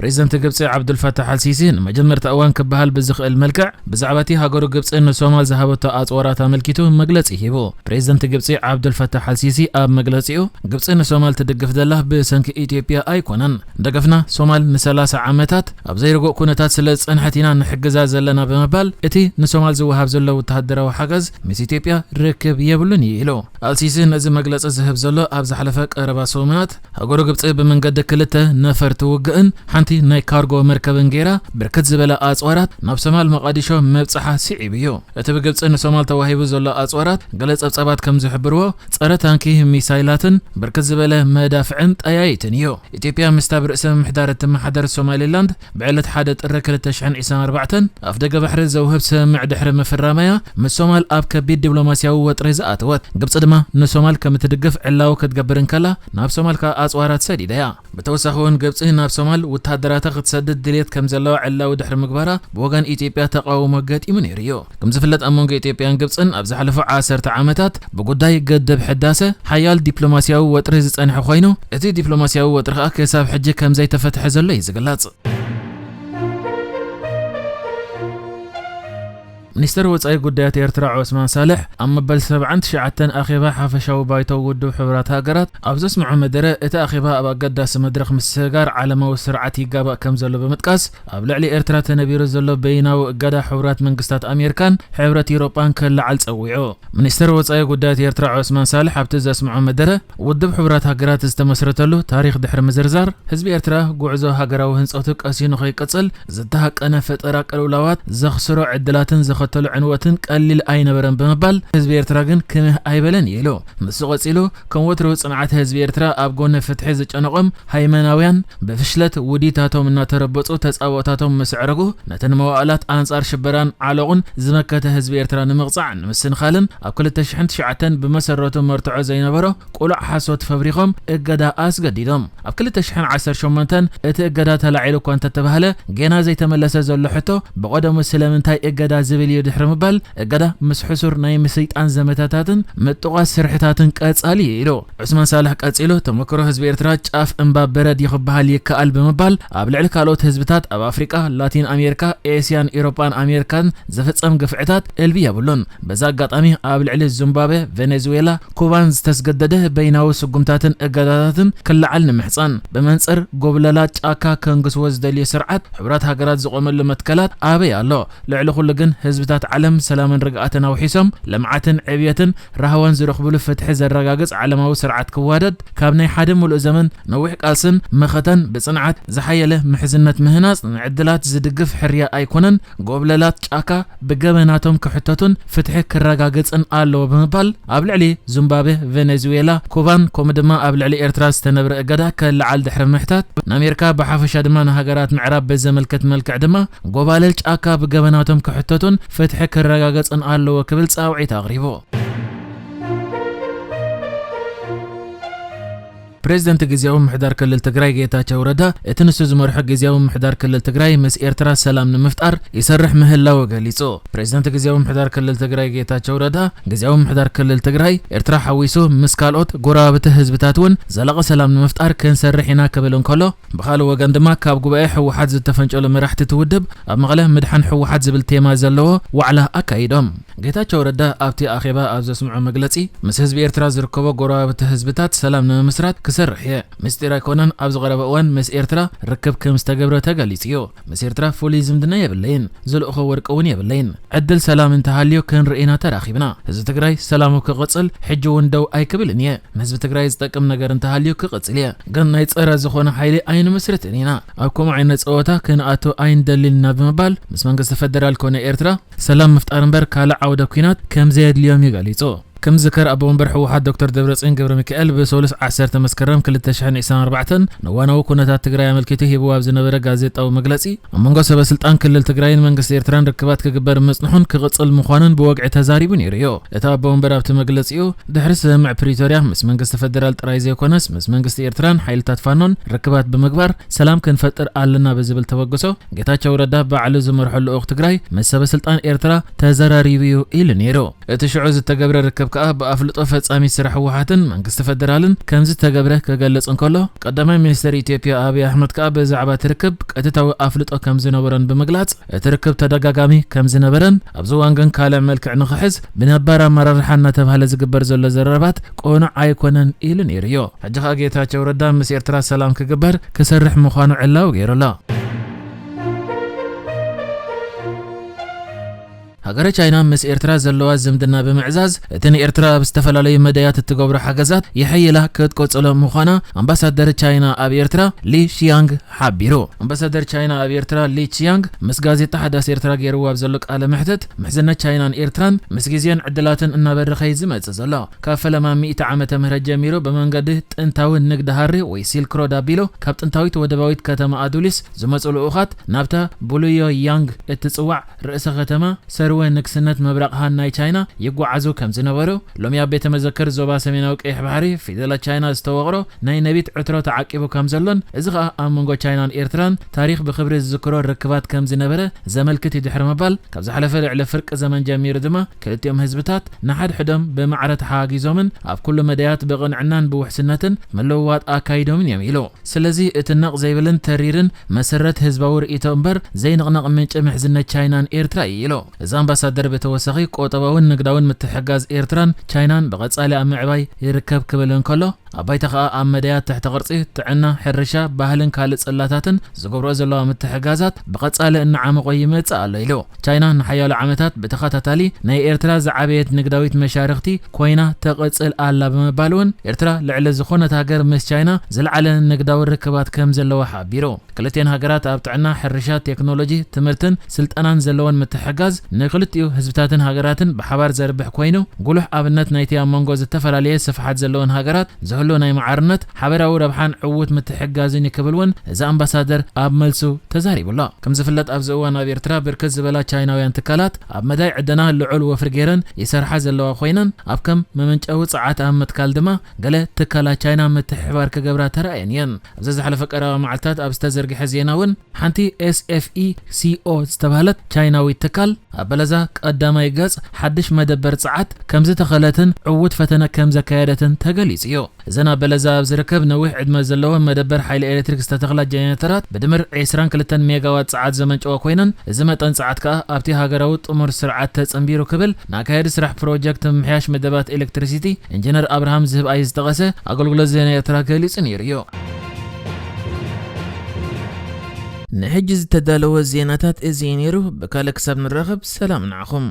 ፕሬዚደንት ግብጺ ዓብዱልፈታሕ ኣልሲሲ ንመጀመርታ እዋን ክበሃል ብዝኽእል መልክዕ ብዛዕባ እቲ ሃገሩ ግብጺ ንሶማል ዝሃበቶ ኣጽዋራት ኣመልኪቱ መግለጺ ሂቡ። ፕሬዚደንት ግብጺ ዓብዱልፈታሕ ኣልሲሲ ኣብ መግለጺኡ፣ ግብጺ ንሶማል ትድግፍ ዘላ ብሰንኪ ኢትዮጵያ ኣይኮነን። ደገፍና ሶማል ንሰላሳ ዓመታት ኣብ ዘይርጉእ ኩነታት ስለ ዝጸንሐት ኢና ንሕግዛ ዘለና ብምባል፣ እቲ ንሶማል ዝወሃብ ዘሎ ወተሃደራዊ ሓገዝ ምስ ኢትዮጵያ ርክብ የብሉን እዩ ኢሉ። ኣልሲሲ ነዚ መግለጺ ዝህብ ዘሎ ኣብ ዝሓለፈ ቀረባ ሰሙናት፣ ሃገሩ ግብጺ ብመንገዲ ክልተ ነፈርቲ ውግእን ሓንቲ ናይ ካርጎ መርከብን ገይራ ብርክት ዝበለ ኣጽዋራት ናብ ሶማል መቓዲሾ መብጽሓ ስዒቡ እዩ። እቲ ብግብጺ ንሶማል ተዋሂቡ ዘሎ ኣጽዋራት፣ ገለ ጸብጻባት ከም ዝሕብርዎ፣ ጸረ ታንኪ ሚሳይላትን ብርክት ዝበለ መዳፍዕን ጠያይትን እዩ። ኢትዮጵያ ምስታ ብርእሰ ምምሕዳር እትመሓደር ሶማሊላንድ ብዕለት ሓደ ጥሪ ክልተ ሽሕን ዕስራን ኣርባዕተን ኣፍ ደገ ባሕሪ ዘውህብ ስምምዕ ድሕሪ ምፍራማያ፣ ምስ ሶማል ኣብ ከቢድ ዲፕሎማስያዊ ወጥሪ ዝኣተወት። ግብጺ ድማ ንሶማል ከም እትድግፍ ዕላዊ ክትገብር እንከላ፣ ናብ ሶማል ከኣ ኣጽዋራት ሰዲዳ እያ። ብተወሳኺ እውን ግብጺ ናብ ሶማል ወተሃደራታ ክትሰድድ ድልየት ከም ዘለዋ ዕላዊ ድሕሪ ምግባራ፣ ብወገን ኢትዮጵያ ተቓውሞ ገጢሙ ነይሩ እዩ። ከም ዝፍለጥ፣ ኣብ መንጎ ኢትዮጵያን ግብጽን ኣብ ዝሓለፉ ዓሰርተ ዓመታት ብጉዳይ ግድብ ሕዳሰ ሓያል ዲፕሎማስያዊ ወጥሪ ዝጸንሐ ኮይኑ፣ እቲ ዲፕሎማስያዊ ወጥሪ ከኣ ክሳብ ሕጂ ከም ዘይተፈትሐ ዘሎ እዩ ዝግለጽ። ሚኒስተር ወጻኢ ጉዳያት ኤርትራ ዑስማን ሳልሕ ኣብ መበል ሰብዓን ትሽዓተን ኣኼባ ሓፈሻዊ ባይቶ ውድብ ሕቡራት ሃገራት ኣብ ዘስምዖ መደረ፣ እቲ ኣኼባ ኣብ ኣገዳሲ መድረኽ ምስግጋር ዓለማዊ ስርዓት ይጋባእ ከም ዘሎ ብምጥቃስ፣ ኣብ ልዕሊ ኤርትራ ተነቢሩ ዘሎ በይናዊ እገዳ ሕቡራት መንግስታት ኣሜሪካን ሕብረት ኤውሮጳን ክለዓል ጸዊዑ። ሚኒስተር ወጻኢ ጉዳያት ኤርትራ ዑስማን ሳልሕ ኣብቲ ዘስምዖ መደረ፣ ውድብ ሕቡራት ሃገራት ዝተመስረተሉ ታሪኽ ድሕሪ ምዝርዛር፣ ህዝቢ ኤርትራ ጉዕዞ ሃገራዊ ህንጸቱ ቀሲኑ ከይቅጽል ዝተሃቀነ ፈጠራ ቅልውላዋት ዘኽስሮ ዕድላትን ዘኸተሎ ዕንወትን ቀሊል ኣይነበረን ብምባል፣ ህዝቢ ኤርትራ ግን ክምህ ኣይበለን እዩ ኢሉ። ንሱ ቀጺሉ፣ ከም ወትሩ ጽንዓት ህዝቢ ኤርትራ ኣብ ጎኒ ፍትሒ ዝጨነቖም ሃይመናውያን ብፍሽለት ውዲታቶም እናተረበጹ ተጻብኦታቶም ምስ ኣዕረጉ፣ ነተን መዋእላት ኣንጻር ሽበራን ዓሎቑን ዝመከተ ህዝቢ ኤርትራ ንምቕጻዕን ንምስንኻልን ኣብ ክልተ ሽሕን ትሽዓተን ብመሰረቱ መርትዖ ዘይነበሮ ቁሉዕ ሓሶት ፈብሪኾም እገዳ ኣስገዲዶም። ኣብ ክልተ ሽሕን ዓሰርተ ሸሞንተን እቲ እገዳ ተላዒሉ እኳ እንተተባህለ፣ ጌና ዘይተመለሰ ዘሎ ሕቶ ብቐደሙ ስለምንታይ እገዳ ዝብል እዩ ድሕሪ ምባል፣ እገዳ ምስ ሕሱር ናይ ምስይጣን ዘመተታትን ምጥቋስ ስርሕታትን ቀጻሊ እዩ ኢሉ። ዑስማን ሳልሕ ቀጺሉ፣ ተመክሮ ህዝቢ ኤርትራ ጫፍ እምባ በረድ እዩ ክበሃል ይከኣል ብምባል፣ ኣብ ልዕሊ ካልኦት ህዝብታት ኣብ ኣፍሪቃ፣ ላቲን ኣሜሪካ፣ ኤስያን ኤውሮጳን ኣሜሪካን ዝፍጸም ግፍዕታት እልቢ የብሉን። በዚ ኣጋጣሚ ኣብ ልዕሊ ዚምባብዌ፣ ቬኔዙዌላ፣ ኩባን ዝተስገደደ በይናዊ ስጉምታትን እገዳታትን ክለዓል ንምሕጸን። ብመንጽር ጎብለላት ጫካ ከንግስዎ ዝደልዩ ስርዓት፣ ሕቡራት ሃገራት ዝቖመሉ መትከላት ኣበይ ኣሎ? ልዕሊ ኩሉ ግን ህዝብታት ዓለም ሰላምን ርግኣትን ኣውሒሶም፣ ልምዓትን ዕብየትን ራህዋን ዝረኽብሉ ፍትሒ ዘረጋግጽ ዓለማዊ ስርዓት ክዋደድ፣ ካብ ናይ ሓደ ምሉእ ዘመን ነዊሕ ቃልስን መኸተን ብጽንዓት ዝሓየለ ምሕዝነት ምህናጽ ንዕድላት ዝድግፍ ሕርያ ኣይኮነን። ጎብለላት ጫካ ብገበናቶም ክሕተቱን ፍትሒ ክረጋገጽን ኣለዎ ብምባል፣ ኣብ ልዕሊ ዚምባብዌ፣ ቬኔዙዌላ፣ ኩባን ከምኡ ድማ ኣብ ልዕሊ ኤርትራ ዝተነብረ እገዳ ክለዓል ድሕሪ ምሕታት፣ ንኣሜሪካ ብሓፈሻ ድማ ንሃገራት ምዕራብ ብዘመልክት መልክዕ ድማ፣ ጎባለል ጫካ ብገበናቶም ክሕተቱን ፍትሒ ክረጋገጽን ኣለዎ ክብል ጻውዒት ኣቕሪቡ። ፕሬዚደንት ግዝያዊ ምምሕዳር ክልል ትግራይ ጌታቸው ረዳ፣ እቲ ንሱ ዝመርሖ ግዝያዊ ምምሕዳር ክልል ትግራይ ምስ ኤርትራ ሰላም ንምፍጣር ይሰርሕ ምህላው ገሊጹ። ፕሬዚደንት ግዝያዊ ምምሕዳር ክልል ትግራይ ጌታቸው ረዳ፣ ግዝያዊ ምምሕዳር ክልል ትግራይ ኤርትራ ሓዊሱ ምስ ካልኦት ጎረባብቲ ህዝብታት እውን ዘላቒ ሰላም ንምፍጣር ክንሰርሕ ኢና ክብል እንከሎ፣ ብኻልእ ወገን ድማ ካብ ጉባኤ ህወሓት ዝተፈንጨሉ መራሕቲ እቲ ውድብ ኣብ መቐለ ምድሓን ህወሓት ዝብል ቴማ ዘለዎ ዋዕላ ኣካይዶም። ጌታቸው ረዳ ኣብቲ ኣኼባ ኣብ ዘስምዖ መግለጺ፣ ምስ ህዝቢ ኤርትራ ዝርከቦ ጎረባብቲ ህዝብታት ሰላም ንምምስራት ክሰርሕ እየ። ምስጢር ኣይኮነን፣ ኣብዚ ቀረባ እዋን ምስ ኤርትራ ርክብ ከም ዝተገብረ ተገሊጹ እዩ። ምስ ኤርትራ ፍሉይ ዝምድና የብለይን፣ ዝልእኾ ወርቂ እውን የብለይን። ዕድል ሰላም እንተሃልዩ ክንርኢ ኢና ተራኺብና። ህዝቢ ትግራይ ሰላሙ ክቕጽል ሕጂ እውን ደው ኣይክብልን እየ። ንህዝቢ ትግራይ ዝጠቅም ነገር እንተሃልዩ ክቕጽል እየ። ግን ናይ ጸረ ዝኾነ ሓይሊ ኣይንምስርትን ኢና። ኣብ ከምኡ ዓይነት ጸወታ ክንኣቱ ኣይንደልን ኢና ብምባል፣ ምስ መንግስቲ ፈደራል ኮነ ኤርትራ ሰላም ምፍጣር እምበር ካልእ ዓውደ ኲናት ከም ዘየድልዮም እዩ ገሊጹ። ከም ዝዝከር፣ ኣቦ ወንበር ህወሓት ዶክተር ደብረጽዮን ገብረሚካኤል ብሰሉስ ዓሰርተ መስከረም ክልተ ሽሕን ዕስራን ኣርባዕተን ንእዋናዊ ኩነታት ትግራይ ኣመልኪቱ ሂብዎ ኣብ ዝነበረ ጋዜጣዊ መግለጺ፣ ኣብ መንጎ ሰበ ስልጣን ክልል ትግራይን መንግስቲ ኤርትራን ርክባት ክግበር ምጽንሑን ክቕጽል ምዃኑን ብወግዒ ተዛሪቡ ነይሩ እዩ። እቲ ኣቦ ወንበር ኣብቲ መግለጺኡ፣ ድሕሪ ስምምዕ ፕሪቶርያ ምስ መንግስቲ ፈደራል ጥራይ ዘይኮነስ ምስ መንግስቲ ኤርትራን ሓይልታት ፋኖን ርክባት ብምግባር ሰላም ክንፈጥር ኣለና ብዝብል ተበግሶ፣ ጌታቸው ረዳ ባዕሉ ዝመርሖ ልኡኽ ትግራይ ምስ ሰበ ስልጣን ኤርትራ ተዘራሪቡ እዩ ኢሉ ነይሩ። እቲ ሽዑ ዝተገብረ ርክብ ከኣ ብኣፍልጦ ፈጻሚ ስራሕ ህወሓትን መንግስቲ ፈደራልን ከምዝተገብረ ክገልጽ እንከሎ፣ ቀዳማይ ሚኒስትር ኢትዮጵያ ኣብይ ኣሕመድ ከኣ ብዛዕባ እቲ ርክብ ቀጥታዊ ኣፍልጦ ከምዝነበሮን ብምግላጽ፣ እቲ ርክብ ተደጋጋሚ ከምዝነበረን ኣብዚ እዋን ግን ካልእ መልክዕ ንኽሕዝ ብነባር ኣመራርሓ እናተባህለ ዝግበር ዘሎ ዘረባት ቅኑዕ ኣይኮነን ኢሉ ነይሩ እዩ። ሕጂ ከኣ ጌታቸው ረዳ ምስ ኤርትራ ሰላም ክግበር ክሰርሕ ምዃኑ ዕላዊ ገይሩ ኣሎ። ሃገረ ቻይና ምስ ኤርትራ ዘለዋ ዝምድና ብምዕዛዝ፣ እቲ ንኤርትራ ኣብ ዝተፈላለዩ መዳያት እትገብሮ ሓገዛት የሐይላ ክትቆጽሎ ምዃና ኣምባሳደር ቻይና ኣብ ኤርትራ ሊ ሺያንግ ሓቢሩ። ኣምባሳደር ቻይና ኣብ ኤርትራ ሊ ቺያንግ ምስ ጋዜጣ ሓዳስ ኤርትራ ገይርዎ ኣብ ዘሎ ቃለ መሕትት፣ ምሕዝነት ቻይናን ኤርትራን ምስ ግዜን ዕድላትን እናበረኸ እዩ ዝመጽእ ዘሎ። ካብ ፈለማ ሚእቲ ዓመተ ምህረት ጀሚሩ ብመንገዲ ጥንታዊ ንግዲ ሃሪ ወይ ሲልክ ሮድ ኣቢሉ ካብ ጥንታዊት ወደባዊት ከተማ ኣዱሊስ ዝመጹ ልኡኻት ናብታ ብሉዮ ያንግ እትጽዋዕ ርእሰ ከተማ ሰርወ ንግስነት ምብራቕ ሃን ናይ ቻይና ይጓዓዙ ከም ዝነበሩ፣ ሎሚ ኣብ ቤተ መዘክር ዞባ ሰሜናዊ ቀይሕ ባሕሪ ፊደላት ቻይና ዝተወቕሮ ናይ ነቢት ዕትሮ ተዓቂቡ ከም ዘሎን፣ እዚ ኸኣ ኣብ መንጎ ቻይናን ኤርትራን ታሪኽ ብኽብሪ ዝዝክሮ ርክባት ከም ዝነበረ ዘመልክት እዩ ድሕሪ ምባል፣ ካብ ዝሓለፈ ልዕሊ ፍርቂ ዘመን ጀሚሩ ድማ ክልቲኦም ህዝብታት ንሓድሕዶም ብማዕረ ተሓጋጊዞምን ኣብ ኩሉ መዳያት ብቕንዕናን ብውሕስነትን ምልውዋጥ ኣካይዶምን እዮም ኢሉ። ስለዚ እቲ ነቕ ዘይብልን ተሪርን መሰረት ህዝባዊ ርእይቶ እምበር ዘይንቕነቕ ምንጪ ምሕዝነት ቻይናን ኤርትራ እዩ ኢሉ። እዚ ኣምባሳደር ብተወሳኺ ቁጠባውን ንግዳውን ምትሕጋዝ ኤርትራን ቻይናን ብቐጻሊ ኣብ ምዕባይ ይርከብ ክብል እንከሎ፣ ኣብ ባይታ ኸኣ ኣብ መዳያት ትሕቲ ቅርጺ፣ ጥዕና፣ ሕርሻ፣ ባህልን ካልእ ጽላታትን ዝገብርኦ ዘለዋ ምትሕጋዛት ብቐጻሊ እናዓመቖ ይመጽእ ኣሎ ኢሉ። ቻይና ንሓያሎ ዓመታት ብተኸታታሊ ናይ ኤርትራ ዝዓበየት ንግዳዊት መሻርኽቲ ኮይና ተቐጽል ኣላ ብምባል እውን፣ ኤርትራ ልዕሊ ዝኾነት ሃገር ምስ ቻይና ዝለዓለ ንግዳዊ ርክባት ከም ዘለዋ ሓቢሩ። ክልቲኤን ሃገራት ኣብ ጥዕና፣ ሕርሻ፣ ቴክኖሎጂ፣ ትምህርትን ስልጠናን ዘለወን ምትሕጋዝ ንክልቲኡ ህዝብታትን ሃገራትን ብሓባር ዘርብሕ ኮይኑ፣ ጉሉሕ ኣብነት ናይቲ ኣብ መንጎ ዝተፈላለየ ስፍሓት ዘለወን ሃገራት ዝህሉ ናይ ማዕርነት፣ ሓበራዊ ረብሓን ዕዉት ምትሕጋዝን እዩ ክብል እውን እዚ ኣምባሳደር ኣብ መልሱ ተዛሪቡ ኣሎ። ከም ዝፍለጥ ኣብዚ እዋን ኣብ ኤርትራ ብርክት ዝበላ ቻይናውያን ትካላት ኣብ መዳይ ዕደና ልዑል ወፍሪ ገይረን ይሰርሓ ዘለዋ ኮይነን፣ ኣብ ከም መመንጨዊ ጸዓት ኣብ ምትካል ድማ ገለ ትካላት ቻይና ምትሕብባር ክገብራ ተራእየን እየን። ኣብዚ ዝሓለፈ ቀረባ መዓልታት ኣብ ዝተዘርግሐ ዜና እውን ሓንቲ ኤስ ኤፍ ኢ ሲ ኦ ዝተባህለት ቻይናዊት ትካል ኣብ በለዛ ቀዳማይ ገጽ ሓድሽ መደበር ጸዓት ከምዝተኸለትን ዕዉት ፈተነ ከምዘካየደትን ተገሊጹ እዩ። እዘን ኣብ በለዛ ኣብ ዝርከብ ነዊሕ ዕድመ ዘለዎ መደበር ሓይሊ ኤሌክትሪክ ዝተተኽላ ጀነሬተራት ብድምር ዕስራን ክልተን ሜጋዋት ጸዓት ዘመንጨዋ ኮይነን፣ እዚ መጠን ጸዓት ከኣ ኣብቲ ሃገራዊ ጥሙር ስርዓት ተጸንቢሩ ክብል ንኣካያዲ ስራሕ ፕሮጀክት ምምሕያሽ መደባት ኤሌክትሪሲቲ ኢንጂነር ኣብርሃም ዝህብኣይ ዝጠቐሰ ኣገልግሎት ዜና ኤርትራ ገሊጹ ነይሩ እዩ። ንሕጂ ዝተዳለወ ዜናታት እዚ እዩ ነይሩ። ብካልእ ክሳብ ንራኸብ ሰላም ንዓኹም።